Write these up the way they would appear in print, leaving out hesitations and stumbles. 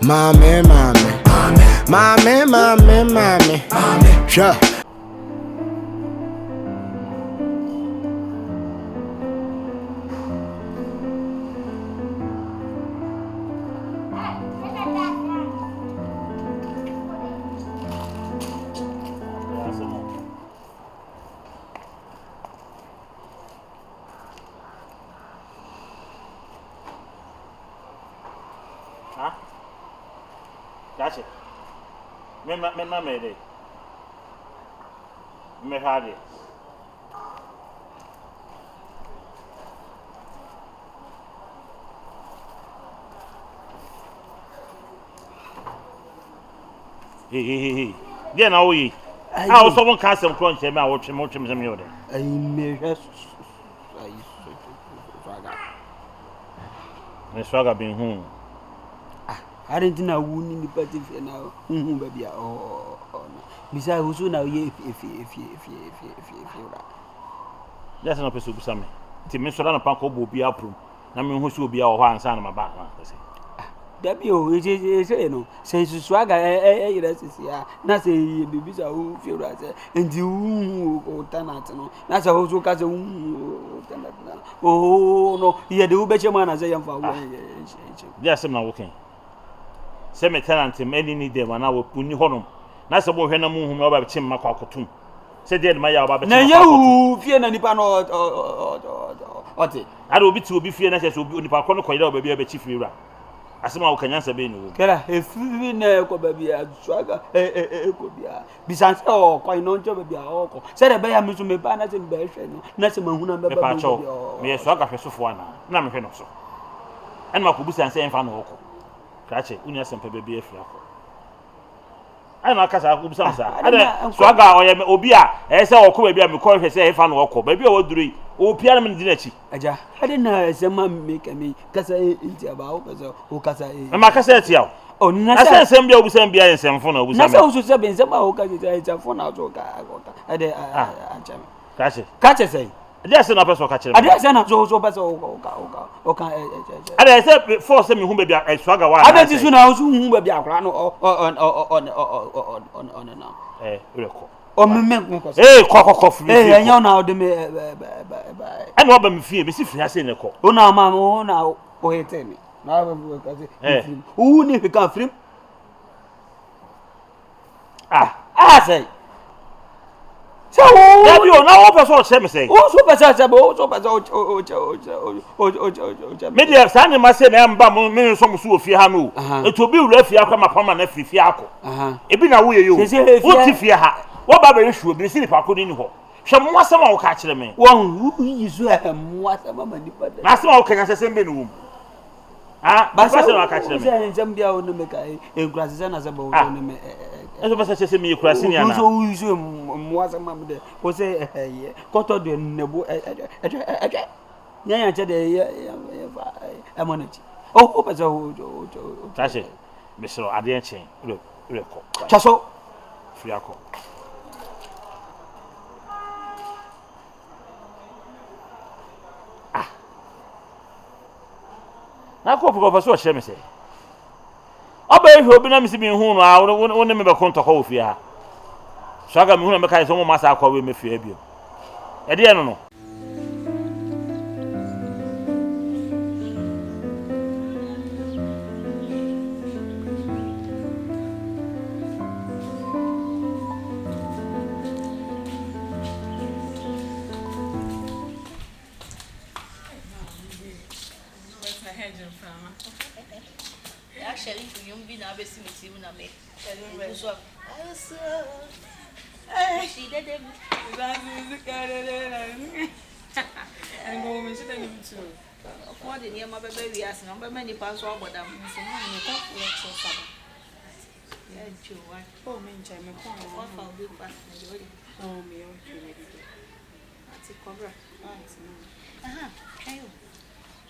Maame, maame, maame, maame, maame, hwɛ. Ha? Daakye. Mema mema mɛ dɛ. Mmɛhwɛ adeɛ. Hey, hey, hey, hey. Deɛ na woyɛ yi? A wosɔ wo nka asɛm korɔ nkyerɛ me a wotwe me wotwe me sɛ meyɛ wo dɛ. Ayi mehwɛ ayi swaga. Me swaga ben hu. Ah, ade nti na wo ni nipa ti fie na wohu baabi a ɔ na. Bisa wo so na woyɛ efie efie efie efie efie efie efie wura. Deɛ sɛ na ɔpɛ sɛ obisa me. Nti me sɔrɔ anɔpa nkɔ bɔ obi aprom na mehu sɛ obi a wɔ hɔ ansa na maba anaa pɛ sɛ. Ah, dabi o, ɛsɛ no sɛ susu aga ɛyerɛ sisi a na sɛ yɛ biribi sɛ wo fie wura sɛ nti wohu wo tenant no na sɛ wo so ka sɛ wohu wo tenant no oo no yɛde wo bɛhyɛ mu anasɛ yɛmfa wo ah. nhyɛ mu. Deɛ asɛm na woka yi sɛ me tenant m ɛne ni dɛm anaa wɔnni hɔnom na sɛ mohwɛ na monhu me wɔba bɛkye mma kɔ akɔtom sɛ deɛ de ma yɛ a wɔba bɛkye na mma ɛnyɛ kɔ akɔtom wo fie na nipa no ɔte ade obi te obi fie na kyerɛ sɛ obi onipa korɔ no kɔyera wɔ baabi a bɛkye fie wura asɛm a woka nyansa bɛn ne wɔ mu kɛra efiri na ɛkɔ baabi a suaga ɛkɔ bia bisa sɛ ɔkɔ no nkyɛ baabi a ɔkɔ sɛdeɛ ɛbɛyɛ a me nso meba na sɛ mebɛhwɛ no na sɛ mahunu a mɛba mepa bɛhu kyɛw baabi a meyɛ ɔkɔ suaga hwɛsofoɔ anaa na mehwɛ no so ɛna makɔbusa sɛ ɛmfa na ɔkɔ krakye wonni asɛm pa baabi afiri akɔ ɛna aka saa wobisa me saa ɛdɛ swaga ɔyɛ obi a ɛyɛ sɛ ɔkɔ baabi a mekɔ hwɛ sɛ ɛfa na ɔkɔ baabi a waduro yi ɔpia no medi n'akyi agya ɛde na ɛsɛ ma meka mi kasa nti aba wopɛ sɛ wokasa mma kasa atia wo na sɛ nsɛm bi a wobisa bi ayɛ nsɛmfo na wobisa na sɛ woso sɛ bi nsɛm a woka sɛ nsɛmfo na so ka ɛde akyɛ me kakye kakye sɛ ɛde asɛ na wopɛ sɛ ɔka kyerɛ me ɛde asɛ na so so wopɛ sɛ woka woka woka ɛkyɛ ɛde ɛsɛ fɔ sɛ mehu baabi a swaga wa adɛ ti so na wo so hu baabi akora no ɔ ɔ ɔ ɔ ɔ ɔ ɔ nenam ɛ werɛ kɔ ɔmeme nkɔ sɛ ee kɔ kɔ kɔ firi fie ɛnyɛ wo na wode me ɛba ɛna waba me fie mesi firi ha sei ne kɔ wo na ɔma wo na wohete me na wobɛka sɛ firim wowu ne hweka firim ah ah sɛ sɛ wo dabi o na wopɛ sɛ ɔkyerɛ me sɛ wo so pɛ sɛ sɛ wo so pɛ sɛ ɔkyɛ ɔkyɛ ɔkyɛ ɔkyɛ me deɛ saa nneɛma sɛ na ɛmba mo me nsɔ mo so wɔ fie ha no o etu obi wura fie akɔ ma pama na firi fie akɔ ebi na woyɛ yi o wote fie ha wɔba bɛyɛ hwɛ obi si nipa ko ne ni hɔ hwɛ mmoa asɛm a woka kyerɛ me wɔn woyi so mmoa asɛm ama nipa na asɛm a woka nyasɛ sɛm bɛ ne wɔ mu Ah, basa sɛ waka kyerɛ me. Sɛ nsɛm bi a wo ne me ka nkurase sɛ na sɛ bɔ wo ne me. Ɛsɛ bɛsɛ kyerɛ sɛ meyɛ kurase ni ana. Wo so so mmoa sɛ ma me dɛ. Wo sɛ ɛyɛ kɔtɔ de ne bo ɛhwɛ ɛhwɛ. Nya nya kyɛ de yɛ yɛ fa ɛmɔ n'akyi. Oh, wo pɛ sɛ wo wo wo. Sase, mesrɛ adeɛ nkyɛn werɛ werɛ kɔ. Kyɛ so. Firi akɔ. Ah. Na kɔ pɛ so ɔkyerɛ me sɛ ɔbɛyɛ hwɛ obi na mesi mehu no a wo ne me bɛko ntɔkwa wɔ fie ha so aga mehu na mɛka sɛ wɔma saa akɔ wei mɛfie ha bio ɛdeɛ no no. Actually, nnwom bi na abɛsi me tirim na me egu so a. Ɔkɔɔ de nneɛma bɛbɛ wiase na ɔbɛma nnipa nso abɔ dam.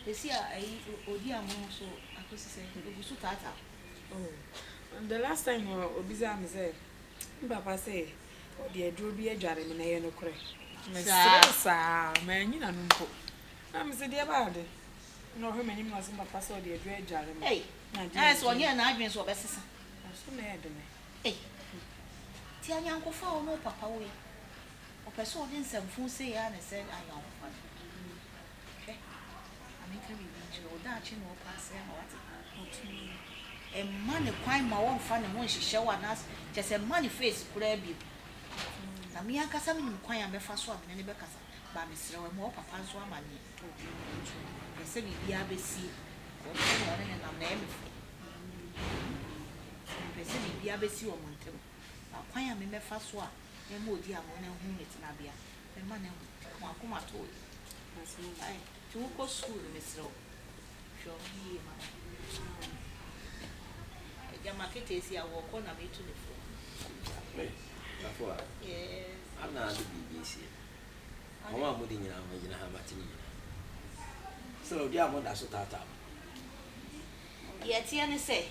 Esi a ayi odi amono so akosi sɛ egu so taataa. Oh, the last time no obisaa me sɛ me papa se ɔde aduro bi adware me na ɛyɛ nokorɛ. Meserew saa, manyi n'ano mpo. Na mese deɛ baa de? Na ɔhwɛ m'anim na ɔse me papa sɛ ɔde aduro adware me. Ei! Na ayɛ sɛ ɔnyɛɛ n'adwene sɛ ɔbɛsesa. Ei, nti ayɔnkofa a wo ne wo papa wɔ yi, ɔpɛ sɛ ɔde nsɛmfo sei ara na ɛsɛe ayɔnkofa no. Hwɛ, ma menka biribi nkyerɛ wo, daakye na ɔrekɔ asɛe ama woate. Mma no kwan mma ɔmfa ne ho nhyehyɛ wo anaasɛ, kyerɛ sɛ mma no face koraa bio. Na me ankasa menim kwan a mɛfa so a me ne no bɛkasa, but mesrɛ wo, mmɔ wo papa nso amanneɛ. Hwɛ sɛ biribiara bɛsie, because ɔno na ɔne no nam na ɛyɛ me fɛ. Mempɛ sɛ biribiara bɛsi wɔn ntam. But kwan a memɛfa so a mɛma odi ano no ahu ne tenabea, mɛma no ahu. Ka w'akoma to wo yam. Ae, nti wokɔ sukuu no mesrɛ wo, hwɛ wo ho yie ma me. Agya m'aketeesia a wɔkɔ na metu ne fo. Afua, Yes. ana ade biribi asie? Wɔn a mode nyinaa magyina ha mate ne nyinaa. Sɛ odi a moda so taataa mo. Deɛ ɛteɛ ne sɛ,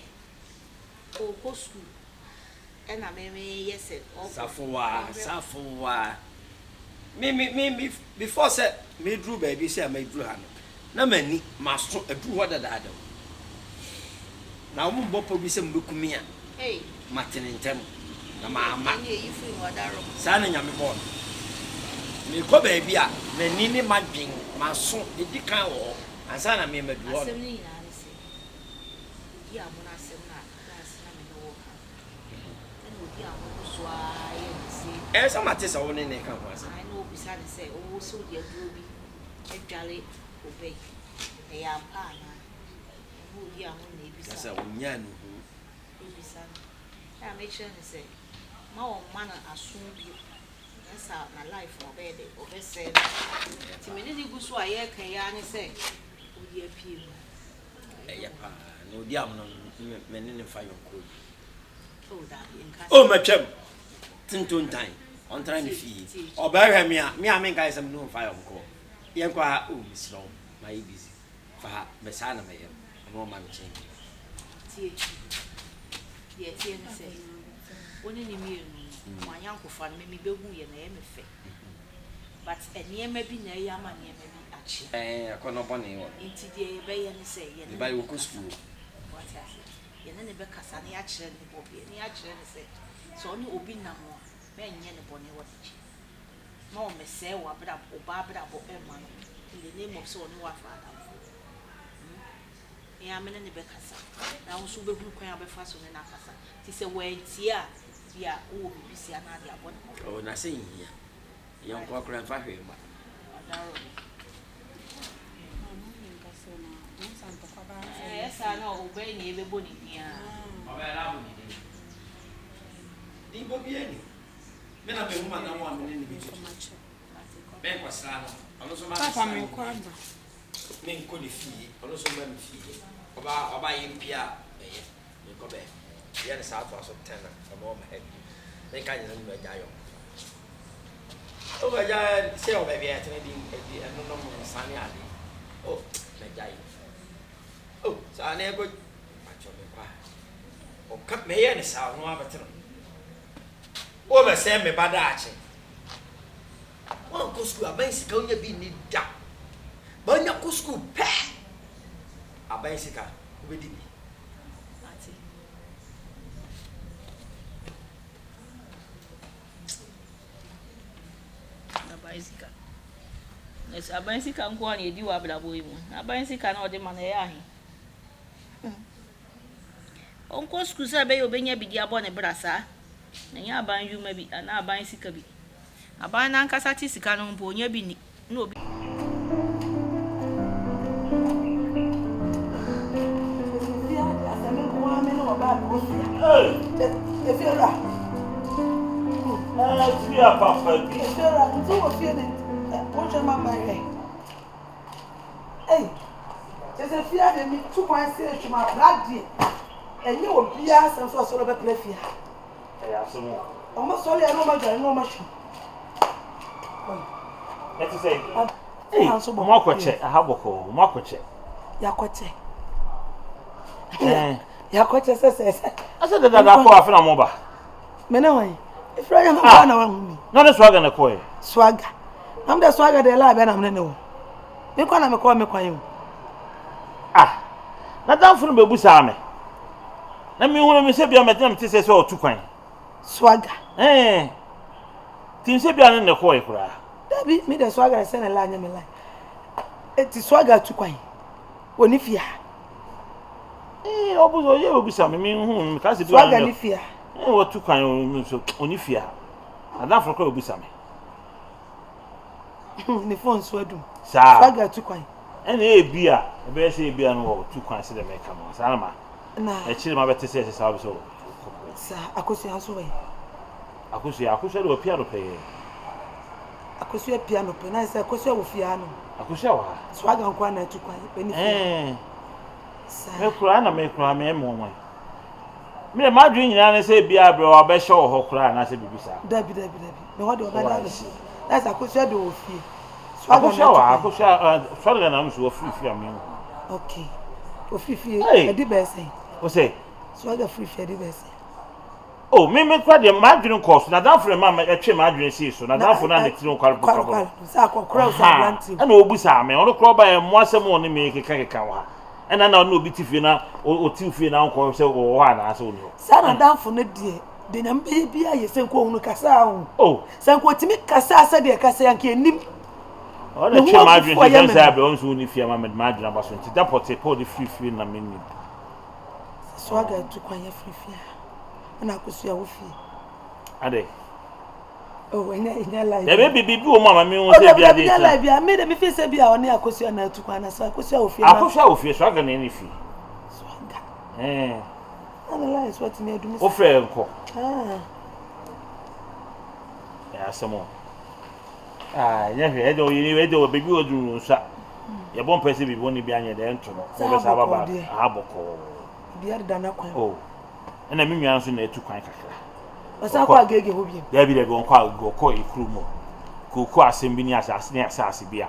ɔrekɔ sukuu ɛna me meyɛ sɛ ɔkɔ. Safowa, Safowa. Me me me me before sɛ meduru baabi sɛ meduru ha no, na m'ani m'aso aduru hɔ dadaada o. Na wɔn bɔ pɔ bi sɛ mobɛku me a, mate ne ntɛm na mamma. Saa na Nyame bɔɔ no. Mekɔ baabi a, m'ani ne m'adwen, m'aso ɛdi kan wɔ hɔ ansa na me maduru hɔ Asɛm no. no nyinaa ne sɛ, odi amono asɛm no a last na me ne wo reka no, ɛna odi amono so ara yɛ ne se. Ɛɛ sɛ mate sɛ wo ne no reka ho asɛm. Ae na obisa no sɛ, wo se wode aduro bi adware wo ba yi, ɛyɛ ampa anaa? Ɛna odi amono na ebisa Kyerɛ sɛ no. onyaa no hu. Ebisa no. Ɛna mekyerɛ no sɛ, mma wɔmma no aso bio. Anyɛ saa a, na life no ɔbɛyɛ dɛ, ɔbɛsɛe no. Nti me ne no gu so a yɛreka yi ara ne sɛ, ɔde apue mu. Ɛyɛ paa. Na odi amono no, me ne no mfa yɔnkoɔ bi. Oh, daabi, nka Oh, saa. matwam. Tintontan, ɔntra ne Tie, fie. tie. Ɔbɛhwɛ me a, me a menka sɛ me ne wo mfa yɔnkoɔ. Yɛnkɔ ha, oh, mesrɛ wo, mayɛ busy. Fa ha, me saa na mɛyɛ no, ɔno ɔma me kyɛn bi. Tie, deɛ ɛteɛ ne sɛ, wo ne ne mmienu no, mo ayɔnkofa no, me mebɛhuiɛ no, ɛyɛ me fɛ. But nneɛma bi na ɛyɛ ama nneɛma bi akyea. Ɛɛ, akɔnnɔ bɔne wɔ no. Nti deɛ yɛbɛyɛ ne sɛ, yɛne Ne ba no yi, ɔkɔ bɛkasa. sukuu o. Wate aseɛ? Yɛne no bɛkasa na yɛakyerɛ no ne bɔbeɛ, na yɛakyerɛ no sɛ, sɛ ɔne obi nam a, mɛnyɛ no bɔne wɔ n'akyi. Mma ɔmmɛsɛe w'abrabɔ, wo ba abrabɔ mma no in the name of sɛ ɔne wo afa adamfo. Hmm? Me ara me ne no bɛkasa, na wo nso wobɛhunu kwan a wobɛfa so ne no akasa. Nti sɛ wantie a, bi a wowɔ biribi si anaa de abɔ ne kɔkɔ. Oh, na sɛ nhia. Yɛn nkoa koraa mfa hwee mma. Ɔdaro no. Ɛyɛ saa na ɔbɛyɛ nea ɛbɛbɔ ne din a. Ɔbɛyɛ na abɔ ne din. Din bɔ biara ni hɔ. Me na mehu m'anam a me ne no bɛtutu. Menkɔsra no, ɔno nso mma Papa mensra no mekɔ bio. aba. Menkɔ ne fie, ɔno nso mma me fie. Ɔba ɔba yɛ mpie a, mɛyɛ. Menkɔ baabi. Yɛ no saa toa so tɛn a, ɔno ɔmma ha bio. Menka nyɛ sɛ ne magya ayɔnkofa. O magya sɛ wɔ baabi a yɛtena di di ɛnonom nsa ne ade. O magya yi. O saa na ɛkɔ pakyɛ mekɔ a. Ɔka mɛyɛ no saa ɔno abɛtena. Wobɛsɛe me ba daakye. Woankɔ sukuu aban sika wonya bi nni da. Ba wonya kɔ sukuu pɛ aban sika wobɛdi bi. Mate. Aban sika. Na sɛ aban sika nko ara na yɛdi wɔ abrabɔ yi mu. Na aban sika na ɔde ma no ɛyɛ ahe? Hmm. Ɔnkɔ sukuu sɛ ɛbɛyɛ ɔbɛnya bi de abɔ ne bra saa. Na ɛnyɛ aban dwuma bi anaa aban sika bi. Aban no ankasa te sika no ho mpo ɔnya bi nni. Na obi. Ɛfia papa bi. Efiewura, nti wɔ fie de wohwɛ ma ma hwɛ. Ei, kyerɛ sɛ fie ha deɛ metu kwan sɛ atwam akora deɛ ɛnyɛ obiara asɛm sɛ ɔsɔre ɔbɛpra fie ha. Ɛyɛ asɛm o. Ɔmo sɔre a na ɔmo adware na ɔmo ahwɛ. Ɛte sɛ ei, mo akɔkyɛ aha bɔkɔɔ, mo akɔkyɛ. Yɛakɔkyɛ. Yɛakɔkyɛ sɛ sɛ sɛ. Ɛsɛ dada kɔ afe na mo ba. Me ne hwan? Efra yɛ mekɔ na wahu mi. Na ne swaga na kɔɛ. Swaga. Na mede swaga deɛ laa bɛ na mene ne wo. Me kɔ na mekɔ me kwan o. Ah. Na danfo no bɛbu saa me. Na mehunu me sɛ bia mɛtena mete sɛ sɛ ɔtu kwan. Swagger. Ɛɛ. Ti sɛ bia ne ne kɔɛ koraa. Dabi mi de swagger sɛ ne line nyɛ me line. Eti swagger tu kwan. Wɔ ne fie ha. Ee ɔbu sɛ ɔyɛ obi sa me me hu me ka sɛ bia. Swagger ne fie ha. Ee wɔtu kwan ɔno nso ɔne fie ha. Adafo koraa obi sa me. Ne phone so adum. Saa. Swagger tu kwan. Ɛna ebi a ɛbɛyɛ sɛ ebi a no wɔ tu kwan sɛ dɛ mɛka no saa na ma. Na. Akyire ma bɛte sɛ ɛsɛ saa ɔbɛ sɛ ɔkɔ. Saa akosua nso wɔ yi. Akosua akosua de wapia no pɛɛ. Akosua pia no pɛɛ na sɛ akosua wɔ fie ha no. Akosua wɔ ha. Swagger nko na atu kwan ɛni fie. Ɛɛ. Saa. Me koraa na me koraa me ɛmu wɔn. Me de m'adwene nyinaa ne sɛ ebi abrɛ wabɛhyɛ wɔ hɔ koraa anaasɛ biribi saa. Dabi dabi dabi. Me hɔ de ɔbɛda abɛhyɛ. Na sɛ akosua de wɔ fie. Swagger Akosua wɔ ha akosua swagger na nso wafiri fie a me hu. Okay. Ofiri fie ɛdi bɛyɛ sɛn. O sɛ. Swagger firi fie ɛdi bɛyɛ sɛn. Oh, me me kura deɛ m'adwene kɔɔ so n'adamfo na ma ɛtwe m'adwene sii so n'adamfo na ne tiri ho kware kware. Sɛ akɔkora o sɛ aberante. Ɛna obusaa me ɔno kora ɔba yɛ mmoa sɛm ɔne me keka keka wɔ ha. Ɛna na ɔne obi te fie na ɔte fie na ɔnkɔ sɛ ɔwɔ hɔ anaasɛ ɔni hɔ. Saa n'adamfo no deɛ deɛ nyame bɛyɛ biara yɛ sɛ nka ɔhunu kasa ho. Oh. Sɛ nka ɔtumi kasa sɛdeɛ kasa yɛ nka ɛnim. Ɔna twe m'adwene sɛ sɛ abɛ ɔnso ɔni fie ama mede m'adwene aba so nti da pɔtee pɛ ɔde firi fie na mennim. Sɛ swaga atu kwan afiri fie a ɛna akosua wɔ fie. Ade. Oh, ɛnyɛ ɛnyɛ live. Ɛbɛ bi bi wɔ mu ama mi hu sɛ bi ade. Ɛnyɛ live bi a mi de mi fi sɛ bi a ɔne akosua na atu kwan na sɛ akosua wɔ fie. Akosua wɔ fie swaga na ɛne fie. Swaga. Ɛɛ. Ɛna live so atumi adum. Wofrɛ nkɔ. Ah. Ɛyɛ asɛm o. Ah, ɛnyɛ hwɛ ɛde ɔyɛ ɛde wɔ beebi wɔ duru nsa. Yɛbɔ mpɛ sɛ biribi wɔn bi anyɛ dɛ ɛnto no. Sɛ Wɔbɛsa aba ba abɔkɔɔ deɛ. aha bɔkɔɔ. Obiara deda n'akwan. Oh. Ɛna me nua nso na atu kwan kakra. Ɔsan kɔ agege hɔ bio. Dabi dabi ɔnkɔ agege ɔkɔ ekuro mu. Kooko asɛm bi ne asase ne asase bi a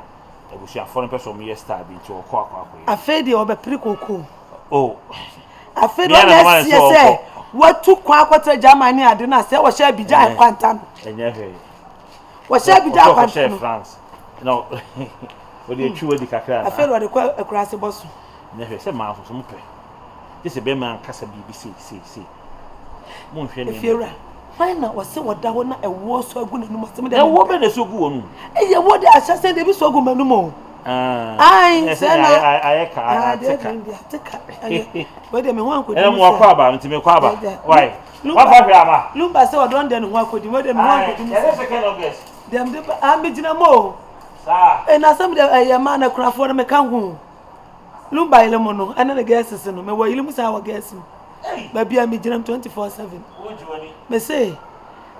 abusuafoɔ no pɛ sɛ wɔyɛ star bi nti ɔkɔ akɔ akɔyɛ. Afei deɛ ɔbɛpere kooko. Oh. Afei deɛ ɔna asie sɛ watu kwan akɔtena Germany ne ade no a sɛ wɔhyɛ Abidjan kwanta no. Ɛnyɛ hwee. Wɔhyɛ Abidjan kwanta no. Ɔkɔhyɛ France. Na ɔde atwi wadi kakra. Afei deɛ ɔde kɔ akuraase bɔ so. Ɛnyɛ hwee sɛ maa nso mo pɛ. Gye sɛ bɛrima ankasa biribi sei sei sei. Monhwɛ nneɛma. Efiewura, hwan na ɔse ɔda hɔ na ɛwoɔ sɔ agu n'anum ɔse me dɛ. Ɛwoɔ bɛ na ɛsɔ gu wɔn mu. Ɛyɛ ɛwoɔ de ahyɛ sɛ deɛ ebi sɔ gu m'anum o. Ayi sɛ na ayɛ ka ate ka. Ate ka ɛyɛ wei deɛ me ho ankɔdi mu sɛ. Ɛna mu akɔ aba nti me kɔ aba. Why? Wafa hwɛ ama. Lumba sɛ ɔdɔn deɛ ne ho akɔdi mu deɛ me ho ankɔdi mu sɛ. Ɛyɛ second August. Deɛ mede ba ah me gyina mu o. Saa. Ɛna asɛm deɛ ɛyɛ maa na kurafoɔ no meka ho. Lumba yere mu no ɛne ne girls no mewɔ yere mu saa wɔ girls mu. Baabi a megyina mu 24/7. Me se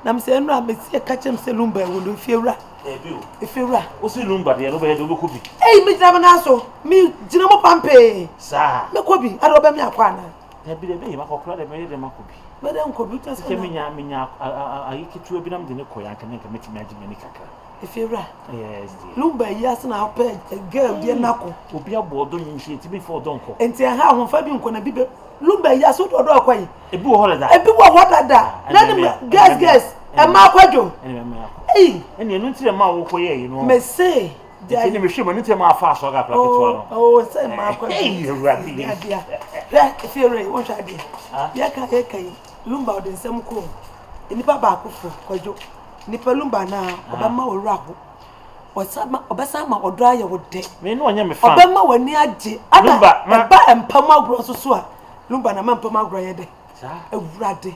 na me sɛ nnura me se ka kyerɛ me sɛ Lumba ewu no efiewura. Efiewura. Wo se Lumba deɛ no bɛyɛ de wobɛkɔ bi. Ei me gyina me nan so me gyina mu pampee. Saa. Mɛkɔ bi ada ɔbɛ me akɔ ana. Dabi dabi eyi makɔ kora de mɛyɛ de makɔ bi. Mɛdɛ nkɔ bi sɛ menya menya ayi ketewa bi na mede ne kɔ yanka ne nka mɛtumi agye m'ani kakra. Efiewura. Yes dear. Lumba yi ase na apɛ girl deɛ nako. Obi abɔ ɔdɔ nwom so yɛntumi nfa ɔdɔ nkɔ. Nti ɛha ahomfa bi nkɔ na bi bɛ Lumba yi ase wode ɔdɔ akɔ yi. Ebi wɔ hɔ dada. Ebi wɔ hɔ dada. Na ne girls girls ɛma akwadwo. Ɛne mɛmɛ akɔ. Eyi. Ɛne ɛnu nti na ɛma wokɔ yɛ yi no. Mese. Nti ne mehwɛ mu ɛnu nti na ɛma afa aso aga akora ketewa no. Oh sɛ ɛma akwadwo. Eyi awurade yi. Adeɛ hwɛ efiewura yi wɔnhwɛ adeɛ. Yɛka yɛka yi Lumba ɔde nsɛm kɔ nipa baako fo kwadwo. Nipa lumba no a, ɔbɛma wo werɛ ahow. Ɔbɛsan ama ɔdɔ ayɛ wo dɛ. Ɔbɛma w'ani agye. Ana ɛba mpa mu agorɔ nso so a, lumba na ma mpa mu agorɔ yɛ dɛ. Awurade.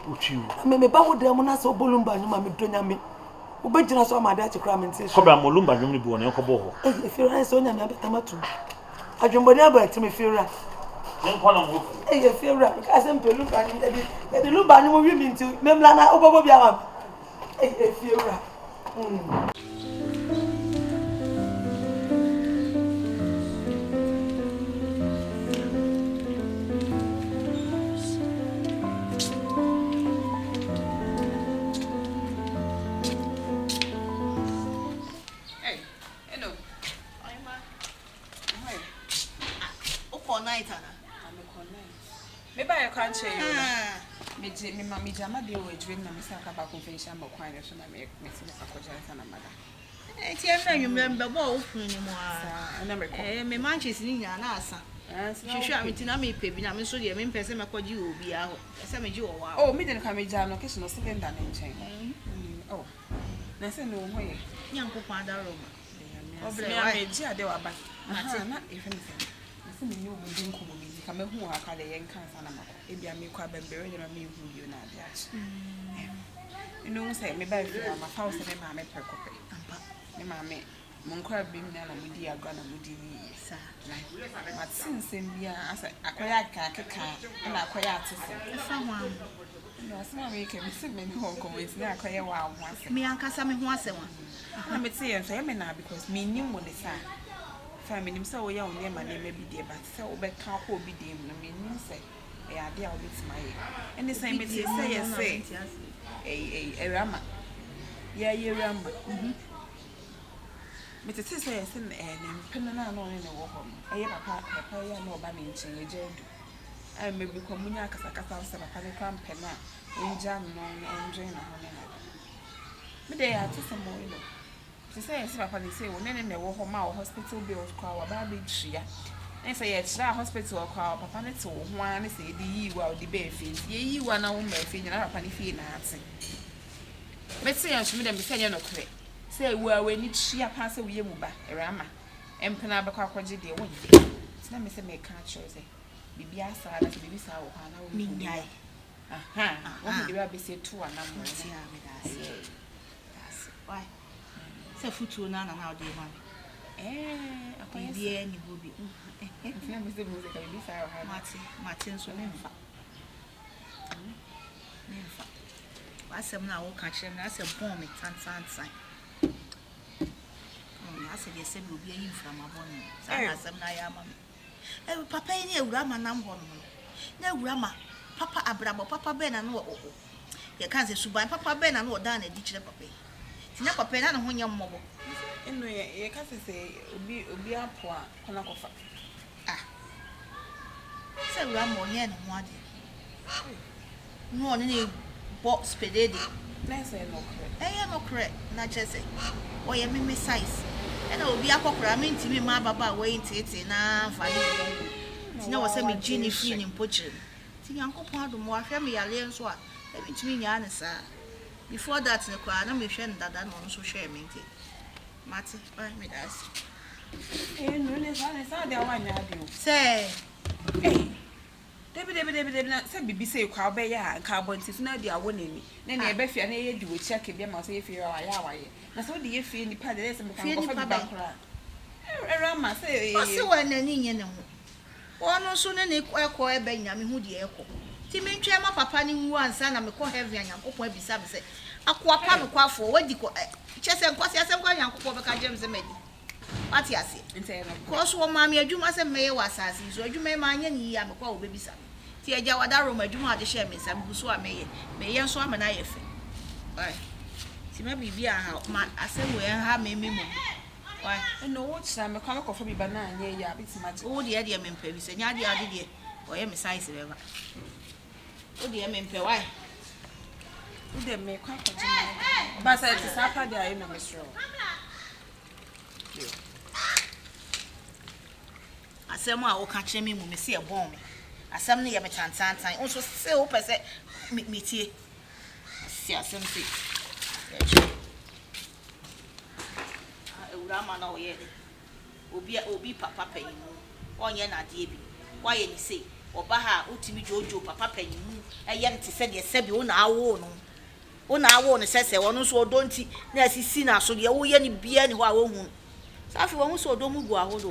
Na me meba wo dan mu na sɛ wobɔ lumba nnwom a, medɔ Nyame. Wobɛgyina so ama ade akye koraa mente hwee. Kɔbra mo lumba nnwom no bi wɔ na yɛnkɔbɔ hɔ. Ei, efiewura ayɛ sɛ Onyame abɛtam atom. Adwemmɔne aba atim efiewura. Ei, efiewura, mekaa sɛ mepɛ lumba nnwom. Yɛde lumba nnwom wi me nti, memmra na wobɛbɔ bi ama me. Ei efiewura mm. Hey, hello. Wokɔ night ana? Mekɔ night. Mebaeɛ koraa nkyɛe o na megye mema megya m'adeɛ wɔ adwuma mu na mesan ka baako mfa nhyia me kwan no so na me mesi akɔgye ansa na mada. Nti ɛnna anwummerɛ mebɛbɔɔ wo pono no mu ara. Saa ɛna mekɔ. Ɛɛ me manches no nyinaa na asa. Hwehwɛ a nti na mepɛ bi na me nso deɛ mempɛ sɛ mɛkɔgye wɔ obiara hɔ. Ɛsɛ sɛ megye wɔ w'awo. Oh, me de no ka megyaa no kitchen no cylinder no nkyɛn. Oh, na sɛ ne wo ho yɛ. Nyankopɔn adaworoma. Ɔbrɛ wa. Me megye ade waba. Aha, na yɛfrɛ no sɛ. Na sɛ me ne wo di nkɔmmɔ bi nti ka mahu wɔ ha ka deɛ yɛnka ansa na makɔ. Ebia mekɔ aba mbɛrɛ deɛ ma menhu bio na ade akye. Ɛno hu sɛ meba fie a mafa wo sɛ me maame prɛko pɛ. Ampa. Me maame Mo nkorabea mu nyinaa na modi agorɔ na modi yiye. Na mate nsɛm bi a asɛ akɔyɛ akekaakeka ɛna akɔyɛ atesɛm. Ɛfa hwan ho? Ɛna asɛm a meka yi, mese me ne wo nkɔmmɔ nti na akɔyɛ wo a wo ho asɛm. Me ankasa me ho asɛm a. Ɛna mete yɛ nso ɛyɛ me naa because mennim wo ne saa. Fine, menim sɛ woyɛ wo nneɛma nneɛma bi deɛ but sɛ wobɛka akɔ obi dan mu no mennim sɛ ɛyɛ adeɛ a wobɛtumi ayɛ. Ɛne sɛn mete sɛ yɛse ɛyi ɛyi Awurama, yɛyɛ Awurama. Metetee sɛ yɛse ne mpena no a na ɔne no wɔ hɔ no, ɛyɛ papa papa yi a na ɔba ne nkyɛn, Agya Adu. A mmerɛ bi koraa wɔnya akasakasa sɛ papa no koraa mpɛ no a, ɔngya no na ɔndwen ne ho ne n'ade. Me deɛ ɛyɛ atesɛm o, you know. Te sɛ yɛse papa no sei, wo ne no na ɛwɔ hɔ ma wo hospital bills koraa waba abɛtua. Ne sɛ yɛkyerɛ a hospital hɔ koraa papa no te wo ho ara ne sɛ yɛde yii wo a wode baa fie. Nti yɛyii wo a na wommaa fie nyinaa na papa no fie na ate. Mete yɛn nso me deɛ mese ɛnyɛ nokorɛ sɛ wo a w'ani tua paa sɛ woyɛ mu ba Rama mpena bɛkɔ akɔgye deɛ wonyɛ nti na mese meka akyerɛ wo sɛ biribi asaa na sɛ biribi saa wɔ hɔ a na wohu Menyae. Aha wohu deɛ abɛsi atu w'anammɔn Mate a meda ase. Meda ase. Why? Sɛ futuo no ara na na wode rema me. Ɛɛ akɔyɛ saa. Biribiara nni hɔ bio. Nti na mese mehu sɛ ka biribi saa wɔ ha. Mate, mate nso memfa. Memfa. W'asɛm no a woka kyerɛ me no, asɛ bɔn me tantantan. Ɔn, asɛ deɛ sɛbi obi ayi mframa bɔne no. Saa na asɛm no ayɛ ama me. Ɛ, papa yi ne Awurama nam hɔ nom no, na Awurama papa, abrabɔ papa bɛn na na ɔ, ɔ, yɛka sɛ suban papa bɛn na na ɔdaa no adi kyerɛ papa yi? Nti na papa yi, na ne ho nyɛ mmɔbɔ. Ɛno yɛ, yɛka sɛ sɛ obi, obi apo a, kɔ na kɔfa. Ah! Sɛ awura ma ɔnyɛɛ ne ho adeɛ na ɔne no bɔ spedede. Na ɛsɛ ɛyɛ nokorɛ. Ɛyɛ nokorɛ na kyerɛ sɛ ɔyɛ me me size. Ɛna obi akɔkoraa mentumi mma ababaawa yi nteetee no ara mfa ne mmɔ ngu. Nti na ɛwɔ sɛ megye no firi ne mpokyerɛ mu. Nti Nyankopɔn adom wahwɛ me yareɛ nso a na mentumi nnyaa no saa. Before that no koraa na mehwɛ no dada na ɔno nso hwɛɛ me nti mate bye meda ase. Ee no ne saa ne saa deɛ wanyɛ adeɛ o. Sɛ. Ei dabi dabi dabi dabi na sɛ bibi sei koraa wobɛyɛ a nka abɔnten so na adi awɔ n'ani na nea ɛbɛ fie a na yɛyɛ di w'akyi aka bi ama wo sɛ yɛ fie a wayɛ a wayɛ na sɛ wode yɛ fie nipa deɛ ɛyɛ sɛ meka nkɔfa bi ba koraa ɛwura ma sɛ ee. Ɔse wɔ n'ani nye ne ho Ɔno nso ne ne kɔ ɛbɛ nyina mehu deɛ ɛkɔ nti mentwɛn ma papa no nwu ansa na mekɔ heaven a Nyankopɔn abisa me sɛ akoa pa nokwafoɔ wadi kɔ ɛ kyerɛ sɛ nkwaseasɛm koraa Nyankopɔn bɛka akyerɛ me sɛ madi wate aseɛ cause wɔmaa me adwuma sɛ mɛyɛ wɔ asase yi so adwuma yi manyɛ no yie a mekɔ a wɔbɛbisa me nti agya wadarom adwuma a wɔde hyɛɛ me nsa megu so a meyɛ meyɛ nso ama no ayɛ fɛ wai nti ma biribi anha ma asɛm wei ɛnha me me mmom Why? Ɛna wo kyerɛ me kwan mekɔfa bi ba na anyɛ yie a bɛtumi agye. Wo deɛ deɛ mempɛ bi sɛ nyɛ adeɛ a wode deɛ ɔyɛ me size bɛba. Wo deɛ mempɛ why? Wo deɛ mekɔ akɔgye me ba sɛ ɛte saa pa deɛ ayɛ na mesrɛ wo. Asɛm a woka kyerɛ me mu me se ɛbɔn me. Asɛm no yɛ me tantantan. Wo nso se wopɛ sɛ metie. Si asɛm sei. Yɛkyerɛ. Ah awuraa ma na ɔyɛɛ dɛ obi a obi papa panyin mu ɔnyɛ no adeɛ bi woayɛ no sei ɔba ha a wotumi dwoodwoo papa panyin mu ɛyɛ no te sɛ deɛ sɛbi wo na awoo no wo na awoo no sɛ sɛ ɔno nso ɔdɔ nti na asisi no aso deɛ woyɛ no biara ni hɔ a ɔnhu no sɛ afei wahu sɛ ɔdɔ mu gu ahodoɔ.